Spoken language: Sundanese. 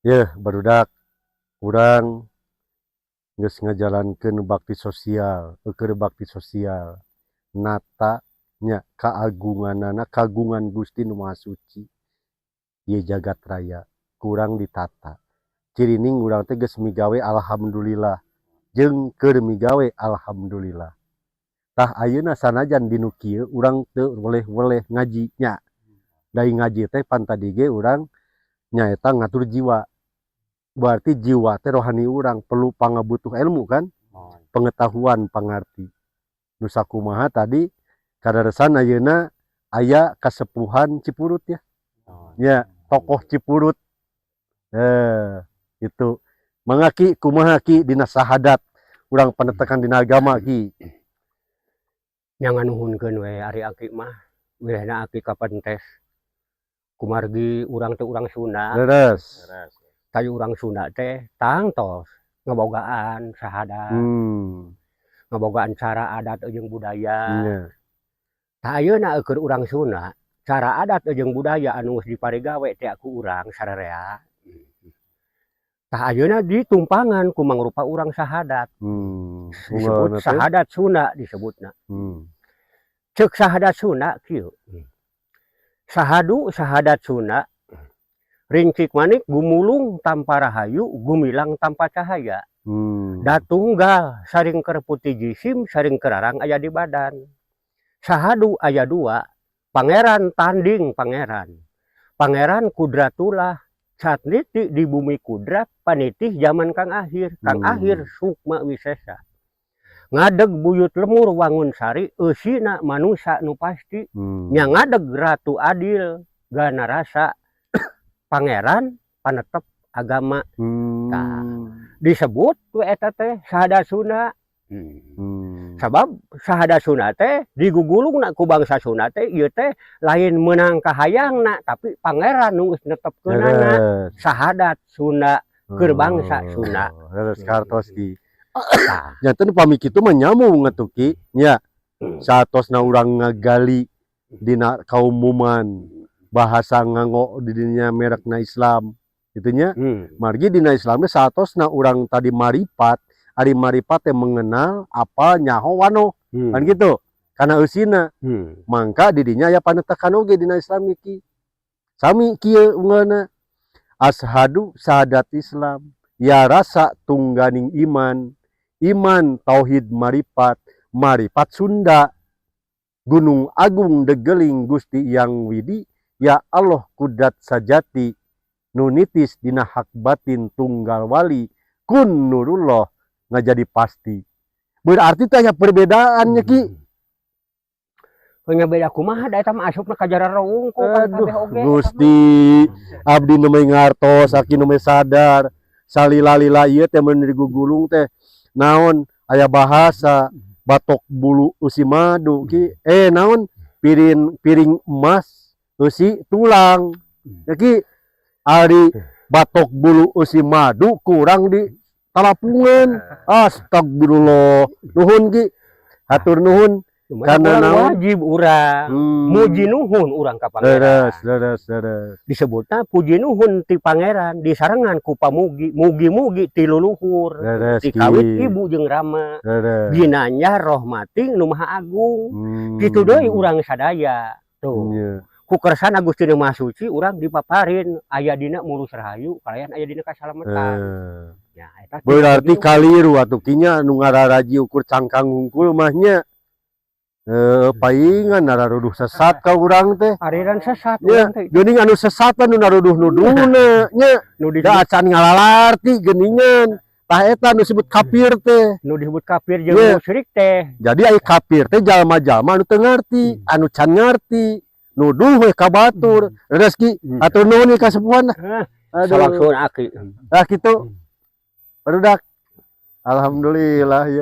Yeuh, barudak, urang geus ngajalankeun bakti sosial, keur bakti sosial nata nya kaagunganana, kagungan Gusti Nu Maha Suci. Ieu jagat raya kurang ditata. Cirining urang teh geus migawe, alhamdulillah, jeung keur migawe, alhamdulillah. Tah, ayeuna sanajan dinu kieu urang teu weleh-weleh ngaji nya. Da ngaji teh pan tadi ge urang nyaeta ngatur jiwa. Berarti jiwa teh rohani urang perlu pangabutuh ilmu kan? Pengetahuan, pangarti. Nu sakumaha tadi kadaresan ayeuna aya kasepuhan Cipurut ya. Ya, tokoh Cipurut. Eh, itu. Mangga Ki, kumaha Ki dina sahadat urang panetekan dina agama, Ki? Nya, nganuhunkeun we ari aki mah, wilehna aki kapentes. Kumargi urang teh urang Sunda. Tayu urang Sunda teh tangtos ngabogaan sahadat. Ngabogaan cara adat jeung budaya. Tah, ayeuna keur urang Sunda, cara adat jeung budaya anu geus diparigawe teh ku urang sararea. Tah, ayeuna ditumpangan ku mangrupa urang sahadat. Disebut Unggalna teh? Sahadat Sunda disebutna. Ceuk sahadat Sunda kieu. Sahadu sahadat Sunda rincik manik gumulung tanpa rahayu, gumilang tanpa cahaya. Datunggal saring putih jisim, saring kerarang aya di badan. Sahadu aya dua, pangeran tanding pangeran. Pangeran kudratullah saat niti di bumi kudrat panitih zaman kang akhir, kang akhir sukma wisesa. Ngadeg buyut lemur wangun sari eusina manusa nu pasti. Nya ngadeg ratu adil gana rasa pangeran panetep agama. Tah, disebut we eta teh sahadat Sunda. Sabab sahadat Sunda teh digugulungna ku bangsa Sunda teh ieu teh lain meunang kahayangna, tapi pangeran nu geus netepkeunana sahadat Sunda keur bangsa Sunda. Oh, leres, kartos, Ki. Tah. Janten pami kitu mah nyambung atuh, Ki. Nya. Saatosna urang ngagali dina kaumuman bahasa nganggo di dinya merekna Islam gitu nya. Margi dina Islam teh saatosna urang tadi maripat, ari maripat teh mengenal apa, nyaho, wanoh kan gitu. Karena eusina mangka di dinya aya panetekan oge dina Islam ki. Sami kieu unggalna, ashadu sahadat Islam ya rasa tungganing iman, iman tauhid maripat, maripat Sunda, Gunung Agung degeling Gusti Yang Widi, ya Allah kudrat sajati nunitis dina hak batin tunggal wali kun nurullah ngajadi pasti. Berarti teh aya perbedaannya, Ki. Nya beda kumaha, da eta mah asupna ka jarara wungkul kan Aduh, kabeh oge eta mah. Gusti, abdi nu ngartos, aki nu sadar salila-lila ieu teh mun digugulung teh naon aya bahasa batok bulu eusi madu, Ki, eh naon, piring piring emas eusi tulang ya, Ki. Ari batok bulu eusi madu kurang di talapungan. Astagfirullah, nuhun Ki, hatur nuhun. Lumayan Karena urang naon? Wajib urang muji nuhun urang ka pangeran. Leres, leres, leres. Disebutna puji nuhun ti pangeran disarengan ku pamugi, mugi-mugi ti luluhur Leres, ti Ki. Kawit ibu jeung rama ginanjar rohmating nu maha agung. Kitu deui urang sadaya tuh ku kersana Gusti Nu Maha Suci urang dipaparin aya dina mulus rahayu kalayan aya dina kasalamatan. Ya, eta ti Berarti puji nuhun. Kaliru atuh kinya nu ngararaji ukur cangkang hungkul mah nya. Eh, paingan nararuduh sesat ka urang teh. Aliran sesat Ya, urang teh. Geuning anu sesat anu naruduh-nuduhna nya. Nu Da disebut acan ngalalarti geuningan. Tah, eta nu disebut kafir teh. Nu disebut kafir jeung musyrik teh. Jadi aya kafir teh jalma-jalma anu teu ngarti, anu can ngarti, nuduh we ka batur. Leres, Ki, hatur nuhun ieu kasepuhan lah. Hah, Aduh. salangsun aki. Nah, kitu. Barudak. Alhamdulillah ya.